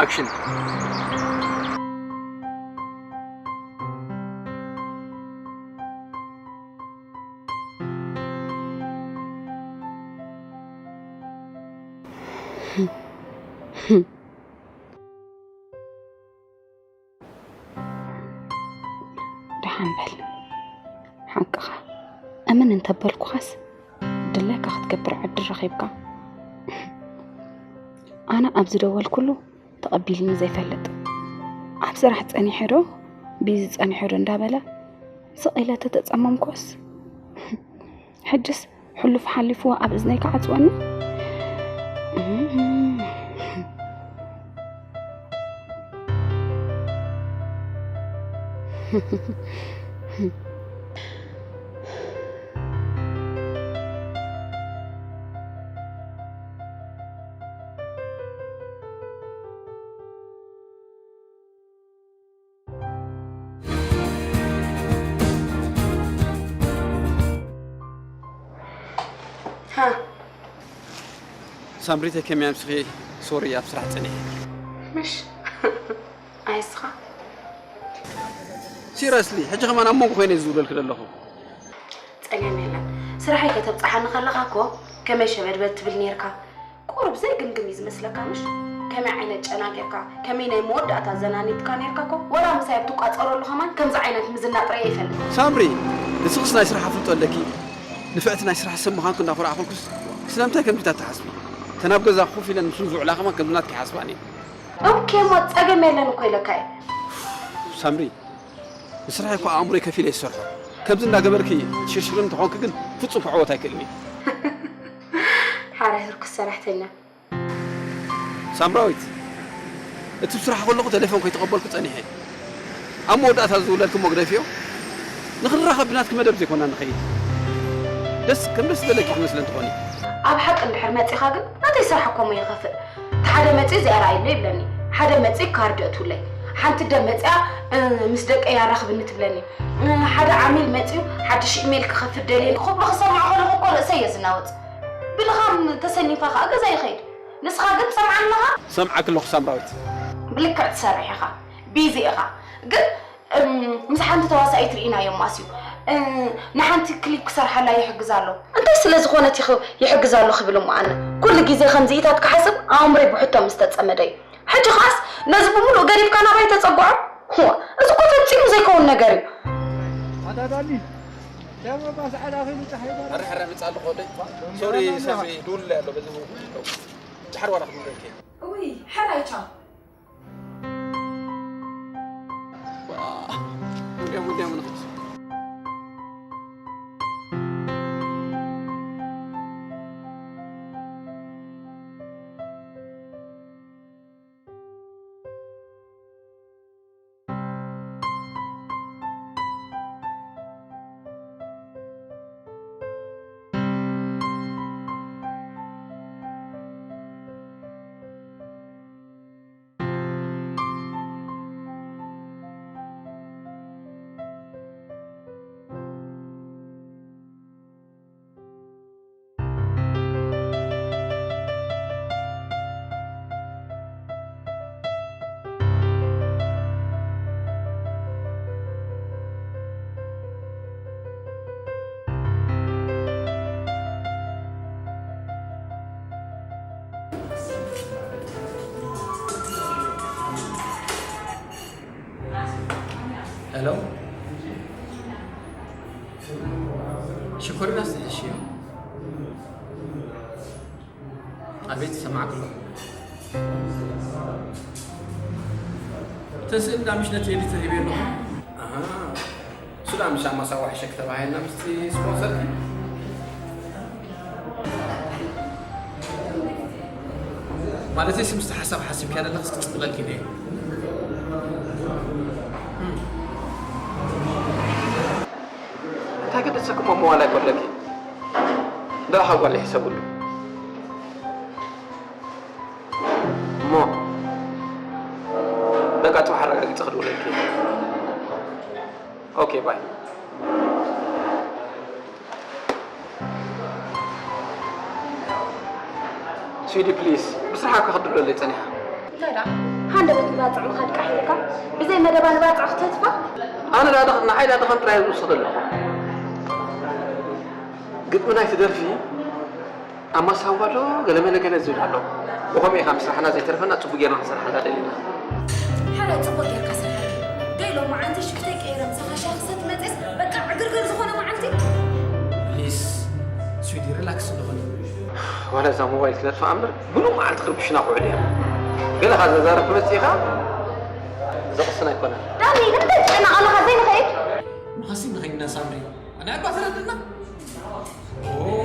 ኣክሽን። ደሓን በል። ሓቅኻ። እመን እንተበልኩኻስ ድላይካ ክትገብር ዕድል ረኺብካ። ኣነ ኣብ ዝደወልኩሉ ተቐቢልኒ ዘይፈልጥ፣ ኣብ ስራሕ ጸኒሐ ዶ፣ ቢዚ ጸኒሐ ዶ እንዳበለ ስቕ ኢለ ተተጸመምኩስ፣ ሕጅስ ሕሉፍ ሓሊፍዎ ኣብ እዝነይ ክዓጽወኒ። ሳምሪተ ከመይ ኣምስኺ? ሶሪ ኣብ ስራሕ ጸኒሐ። ምሽ ኣይስኻ። ሲሪየስሊ ሕጂ ከማን ኣብ መንጎ ኮይነ ዝብለልክ ዘለኹ። ጸገም የለን። ስራሐይ ከተብጽሓኒ ከለኻ እኮ ከመይ ሸበድበድ ትብል ኔርካ። ቁሩብ ዘይግምግም እዩ ዝመስለካ ምሽ? ከመይ ዓይነት ጨና ጌርካ፣ ከመይ ናይ መወዳእታ ዘናኒትካ ኔርካ እኮ። ወላ ምሳይ ኣብ ትቋጸረሉ ከማን ከምዚ ዓይነት ምዝናጥ ርእየ ይፈልጥ። ሳምሪ፣ ንስኽስ ናይ ስራሕ ኣፍልጦ ኣለኪ። ንፍዕቲ ናይ ስራሕ ሰብ ምዃንኩ እንዳኾራዕኹልኩስ ስለምንታይ ከምዚ ትሓስቢ? ተናብ ገዛ ኮፍ ኢለን ምስኡ ዝውዕላ ከማን ከምዚ ናትኪ ይሓስባን እየን። ኦኬ፣ እሞ ጸገም የለን እኮ ኢለካ እየ። ሳምሪ፣ ንስራሐይ እኮ ኣእምሮይ ከፊለ ይሰርሖ። ከምዚ እንዳገበርኪ ትሽርሽርን እንተኾንኪ ግን ፍጹም ክዕወት ኣይክእልን እየ። ሓራይ ህርኩስ ሰራሕተኛ። ሳምራዊት፣ እቲ ስራሕ ከለኹ ቴሌፎን ከይተቐበልኩ ጸኒሐ። ኣብ መወዳእታ ዝውለድኪ መግደፊዮ ንኽንራኸብ ብናትኪ መደብ ዘይኮና ንኸይድ። ደስ ከም ደስ ዝበለኪ ክመስለ እንተኾኒ። ኣብ ሓቂ እንድሕር መጺኻ ግን ናተይ ስራሕ እኮ እሞ ይኸፍእ። እቲ ሓደ መጺኡ እዚኣ ረኣይለይ ይብለኒ፣ ሓደ መጺኡ ካርድ የእትውለይ፣ ሓንቲ ደ መጺኣ፣ እ፣ ምስ ደቀይ ኣራኽብኒ ትብለኒ፣ እ፣ ሓደ ዓሚል መጺኡ ሓድሽ ኢሜል ክኸፍት ደልየ ክብሎ ክሰምዖ ከለኹ እኮ ርእሰይ እየ ዝናወጽ። ብልኻም ተሰኒፋ ኸኣ ገዛ ይኸይድ። ንስኻ ግን ትሰምዓኒ ኣለኻ? ሰምዓኪ ኣለኹ ሳምራዊት። ብልክዕ ትሰርሕ ኢኻ፣ ቢዚ ኢኻ። ግን፣ እም፣ ምስ ሓንቲ ተዋሳኢት ርኢናዮ ማስዩ። እ፣ ንሓንቲ ክሊፕ ክሰርሓላ ይሕግዛ ኣሎ። እንታይ ስለ ዝኾነት ይኽ-፣ ይሕግዛ ኣሎ ክብል እሞ ኣነ? ኩሉ ግዜ ከምዚኢታት ክሓስብ ኣእምሮይ ብሕቶ ምስ ተጸመደ እዩ። ሕጂ ኸኣስ ነዚ ብምሉእ ገዲፍካ ናባይ ተጸግዖ? እዋ፣ እዚ እኮ ፈጺሙ ዘይከውን ነገር እዩ። ኣዳዳሊ፣ ደሞ ባስዓዳ ኸይኑ ጸሓይ ባር- ሕረ ሕረ ምጻእ ኣለኹ ወደይ። ሶሪ፣ ሶሪ፣ ድውል ኣሎ በዚ። ቻሕር ዋላ ክምለኪ። ውይ፣ ሕራይ ቻው። ዋ፣ እንዲያም፣ እንዲያም ንኸስ። ሄሎ፣ ሽኮሪናስ እሺ። ኣቤት፣ ይሰማዕክ ኣለኹ። እቲ ስእሊ እንዳ ምሽነት ኤዲተር ሂበዮ ኣለኹ። ኣሃ፣ እሱ ደኣ ምሽ ኣማሳዋ ሕሸክ ተባሂልና ምስቲ ስፖንሰርኪ? ማለተይ፣ ስምስቲ ሓሳብ ሓሲብክያ ዘለኽስ ክጽብቐልኪ ኢለ እየ። እም። እንታይ ገደሰኩም ኣብ መዋላ ይኮለኪ? ደኣ ጓል ይሕሰብሉ። እሞ በቃ ጽባሕ ኣረጋጊጸ ክድውለልኪ። ኦኬ፣ ባይ። ስዊዲ፣ ፕሊስ፣ ብስራሓ እኮ ክትድውለለይ ጸኒሓ። እንታይ ደኣ? ሃንደበት ንባጽዕ ምኻድ ቃሕ ኢልካ፣ ብዘይ መደባ ንባጽዕ ክተትፋ? ኣነ ደኣ ድኽ-፣ ንዓይ ደኣ ድኸም ጥራይ ዝውስኽ ዘለኹ። ግጥሚ ናይቲ ደርፊ ኣብ ማሳዋ ዶ ገለመለ ገለ ዝብል ኣሎ። ብኸምኡ ኢኻ ምስራሕና ዘይተርፈና ጽቡቕ ጌርና ክንሰርሓላ ደሊና። ሓራይ ጽቡቕ ጌርካ ስርሓ። ደይ ሎመዓንቲ ሽፍተይ ቀይረ ምሳኻ ሻሂ ክሰቲ መጽስ በቃ ዕግርግር ዝኾነ መዓልቲ። ፕሊስ ስዊዲ፣ ሪላክስ እንኾን። ዋላ እዛ ሞባይል ክነጥፋ እምበር ምሉእ መዓልቲ ክርብሽና ክውዕል እያ። ገለ ካብ ዘዛረብ ክመጽእ ኢኻ ዘቕስን ኣይኮነን። ዳኒ፣ ንምንታይ ትጨነቕ ኣለኻ? ዘይንኸይድ? ንኸሲ ንኸይድና ሳምሪ። ኣነ እባ ተረድእና። ኦ።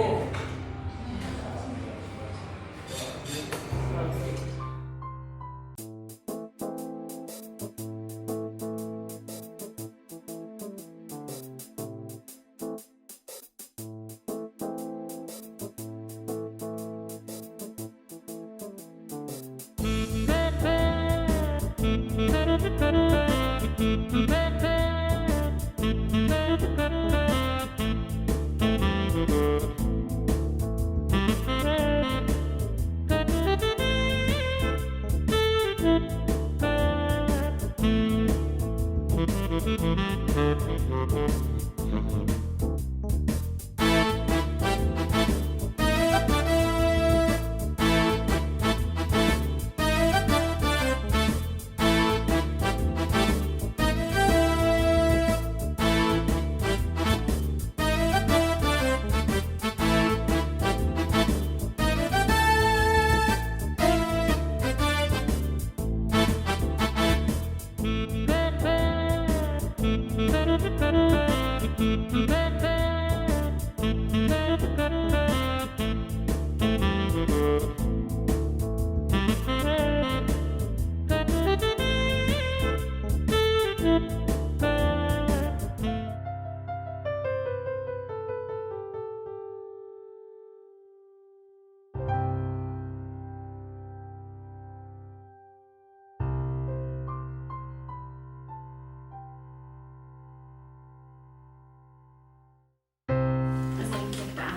እዛ ኢንኬክ ደኣ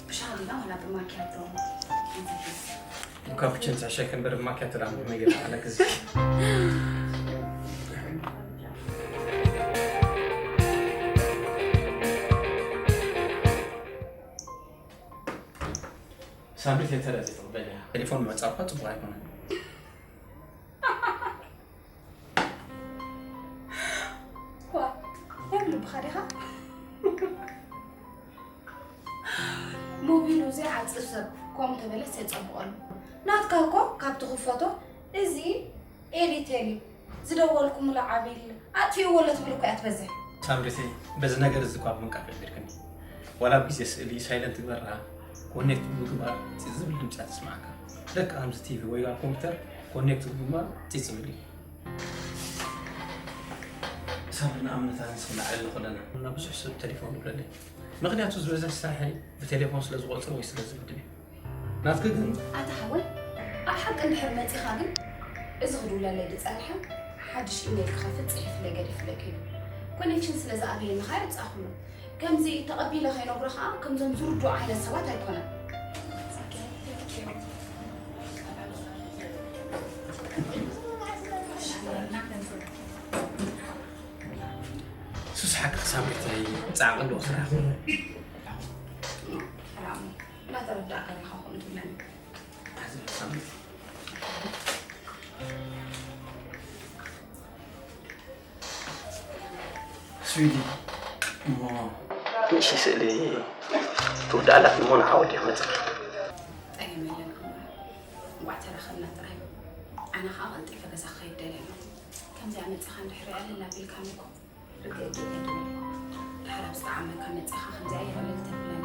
ብሻሂ ዲና ዋላ ብማኪያቶ? እንታይ ደስ? ብካፑቺኖ ዝሕሸኪ እምበር ብማኪያቶ ደኣ መግቢ ኣለኪ። ሳምሪት፣ እንተ ደኣ ዘይትቕበልያ፣ ቴሌፎን ምዕጻው እኳ ጽቡቕ ኣይኮነን። ዋ፣ ናይ ብልብኻ ዲኻ? ሞቢሉ ዘይዓጽፍ ሰብ ከምኡ ተበለስ የጸብቐሉ። ናትካ እኮ ካብ ትኽፈቶ፣ እዚ ኤሊቴል እዩ። ዝደወልኩምሉ ዓቢል ኣጥፊእዎ ኣሎ ትብል እኮ እያ ትበዝሕ። ሳምሪተይ፣ በዚ ነገር እዚ እኳ ብምንቃፍ የኽቢርክኒ። ዋላ ኣብ ግዜ ስእሊ ሳይለንት ግበራ፣ ኮኔክት ብምግባር ፂፅ ዝብል ድምፂ እያ ተስምዓካ። ልክዕ ከምዚ ቲቪ ወይ ኣብ ኮምፒውተር ኮኔክት ብምግባር ፂፅ ዝብል እዩ። ሳምሪ፣ ንኣብነት ኣነ ንስኺ ንዓለና ከለና እና ብዙሕ ሰብ ቴሌፎን ይብለለይ። ምኽንያቱ ዝበዝሕ ስራሐይ ብቴሌፎን ስለ ዝቖጽር ወይ ስለ ዝምድብ እዩ። ናትኪ ግን? ኣታ ሓወይ፣ ኣብ ሓቂ እንድሕር መጺኻ ግን፣ እዚ ክድውለለይ ዝጸንሐ ሓድሽ ኢሜይል ክኸፍት ጽሒፍለይ ገዲፍለይ ከይዱ። ኮኔክሽን ስለ ዝኣበየኒ ኸኣ የውጻእኩሉ። ከምዚ ተቐቢለ ከይነግሮ ኸኣ ከምዞም ዝርድኡ ዓይነት ሰባት ኣይኮነን። ሱስ ሓቂ ሳምሪተይ ጻዕቂ ኣለዎ ስራሕ። ሰላም። እናተረዳእካ ዲኻ ከምኡ ትብለኒ? ስዊቲ፣ እሞ ንእሽተይ ስእሊ ትውድኣላት እሞ ንዓ ወዲኻ መጽእ። ጠይም የለን እሞ። እንቋዕ ተራኸብና ጥራይ። ኣነ ኸዓ ቀልጢፈ ገዛ ክኸይድ ደልየ ኣለኹ። ከምዚኣ መጺኻ እንድሕር ሪኣ ልል ኣቢልካኒ እኮ። ርግእ ድየ ድብል። ድሕር ኣብ ዝጠዓመካ መጺኻ ከምዚኣ ይበለል ተብለኒ።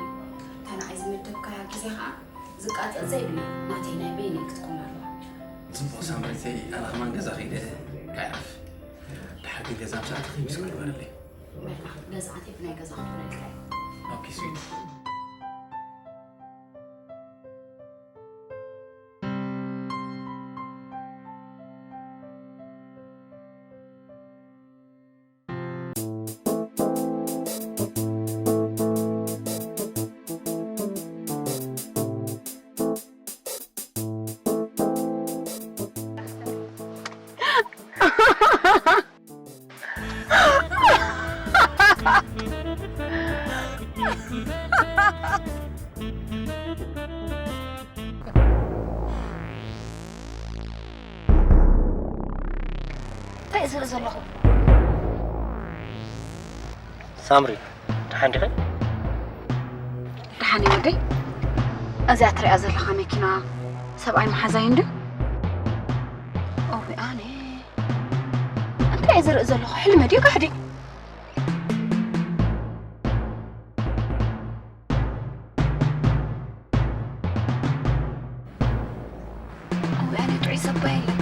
እታ ንዓይ ዝመደብካያ ግዜ ኸኣ ዝቃጸል ዘይብላ ናተይ ናይ በይነይ ክትኮን ኣለዋ። ጽቡቕ ሳምሪተይ፣ ኣነ ከማን ገዛ ከይደ ከዕርፍ። ድሓር ግን ገዛ ምስ ኣተኺ ምስ ክግበረለይ። በቃ፣ ገዛ ኣትየ ብናይ ገዛ ክኾነልካ እዩ። ኦኬ፣ ስዊት። እንታይ እዩ ዝርኢ ዘለኹ? ሳምሪ፣ ደሓን ዲኺ? ደሓን እየ ወደይ። እዚኣ ትሪኣ ዘለኻ መኪና ሰብኣይ መሓዛይ እንድዩ? እወ ኣነ። እንታይ እየ ዝርኢ ዘለኹ? ሕልመ ድዩ ጋህዲ? እወ ኣነ ጥዑይ ሰባ የለን።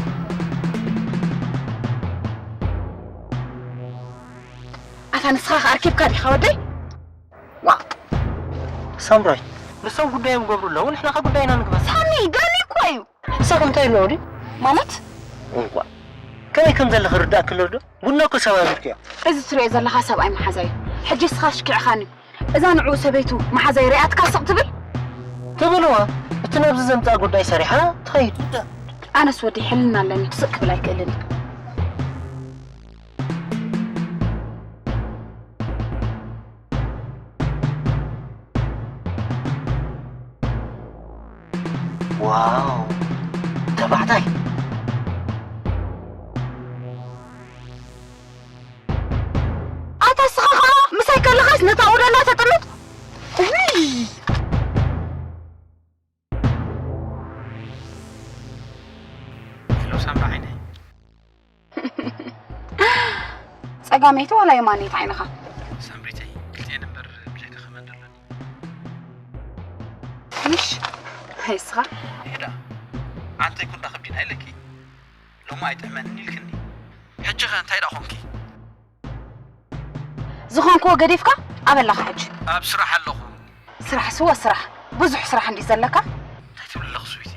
ኣታ ንስኻ ከኣ ኣርኪብካ ዲኻ ወደይ? ዋ! ሳምራይ፣ ንሶም ጉዳዮም ይገብሩ ኣለዉ፣ ንሕና ከ ጉዳይና ንግበር። ሳሚ፣ ጋኒ እኮ እዩ። ንስኻ እንታይ ኣለዎ ድዩ? ማለት? እንኳ ከመይ ከም ዘለኺ ርዳእ ክሎ ዶ? ቡና እኮ ሰባቢርክዮ። እዚ ትሪኦ ዘለኻ ሰብኣይ መሓዛይ እዩ። ሕጂ ንስኻ ሽኪዕኻኒ። እዛ ንዕኡ ሰበይቱ መሓዛይ ሪኣትካ ስቕ ትብል? ትብልዋ፣ እቲ ናብዚ ዘምጽኣ ጉዳይ ሰሪሓ ትኸይድ። ኣነስ ወዲ ሕልና ኣለኒ፣ ስቕ ክብል ኣይክእልን። ዋው፣ ተባዕታይ። ኣታ እስኻ ኸኣ ምሳይ ከለኻስ ነታ ኦደላ ተጥምት? እይ! ሄሎ ሳምራ ዓይነይ። ጸጋመይቲ ዋላ የማነይቲ ዓይንኻ? ሳምሪተይ፣ ክልቲኤን እምበር ብጀካ ከመን ደሎኒ። ምሽ፣ እስኻ? ሄዳ፣ ኣንተ ይኩን ዳ ከብዲና ኢለኪ። ሎማ ኣይጥዕመን ኢልክኒ። ሕጂ ኸ እንታይ ዳ ኾንኪ? ዝኾንክዎ ገዲፍካ ኣበላኻ ሕጂ። ኣብ ስራሕ ኣለኹ። ስራሕ ስወ ስራሕ። ብዙሕ ስራሕ እንዲ ዘለካ። እንታይ ትብሊ ኣለኹ ስዊቲ?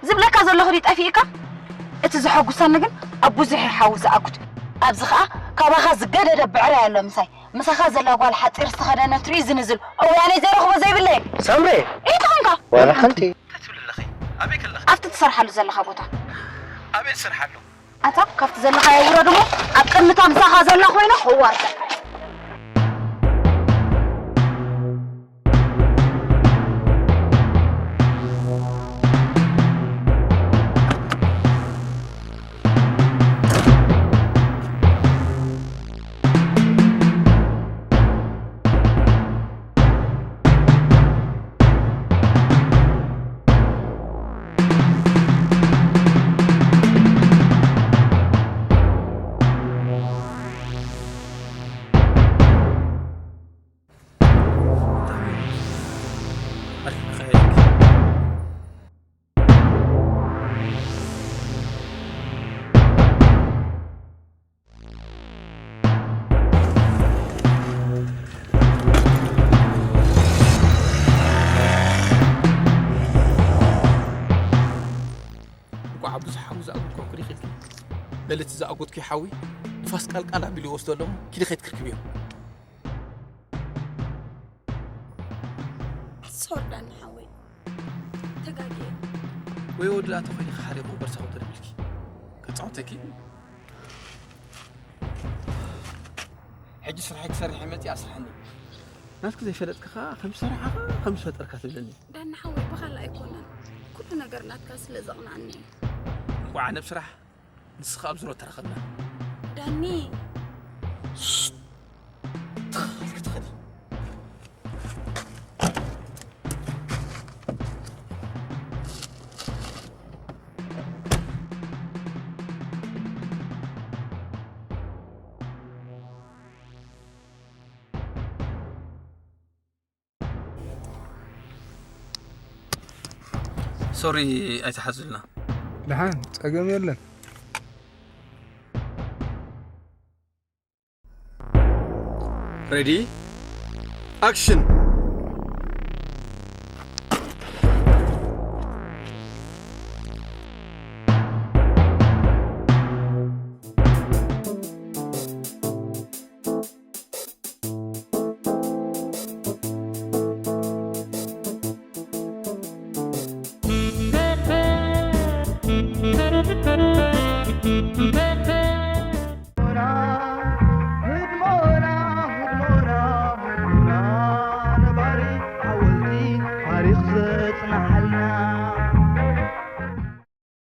ዝብለካ ዘለኹ ዲ ጠፊእካ? እቲ ዘሐጉሰኒ ግን ኣብ ብዙሕ ይሓዊ ዝኣጉድ። ኣብዚ ኸኣ ካባኻ ዝገደደ ብዕራይ ኣሎ ምሳይ። ምሳኻ ዘላ ጓል ሓጺር ዝተኸደነት ርኢ ዝንዝል። እዋነይ ዘይረኽቦ ዘይብለይ። ሳምሪ! ኢትኾንካ? ዋላ ሓንቲ። እንታይ ትብሊ ኣለኺ? ኣበይ ከለኺ? ኣብቲ ትሰርሓሉ ዘለኻ ቦታ። ኣበይ ትሰርሓሉ? ኣታ ካብቲ ዘለኻዮ ውረድ እሞ ኣብ ቅድሚታ ምሳኻ ዘላ ኮይነ ከዋርደካ። እንኳዕ ብዙሕ ሓዊ ዝኣጎድኮ ክዲ ኺድኪ። በሊ እቲ ዝኣጎድኪ ሓዊ ንፋስ ቃልቃል ኣቢሉ ይወስዶ ኣሎ እሞ ኪዲ ኸይድ ክርክብዮ። ሶሪ ዳኒ ሓወይ፣ ተጋግየ። ወይ ወዲ ኣቶ ኮይኒ ክሓርየኹ በርሳኹ ተደቢልኪ። ከጻውተኪ። ሕጂ ስራሐይ ክሰርሕ መጺእ ኣስርሐኒ። ናትኪ ዘይፈለጥኪ ኸኣ ከም ዝሰራሕኻ ከም ዝፈጠርካ ትብለኒ። ዳኒ ሓወይ፣ ብኻልእ ኣይኮነን። ኩሉ ነገር ናትካ ስለ ዘቕንኣኒ እዩ። እንቋዕ ኣነ ብስራሕ ንስኻ ኣብ ዝሮ ተረኸብና። ዳኒ። ሽት! ትኽኽል ክትኸዲ። ሶሪ ኣይትሓዙልና። ደሓን ጸገም የለን። ሬዲ ኣክሽን።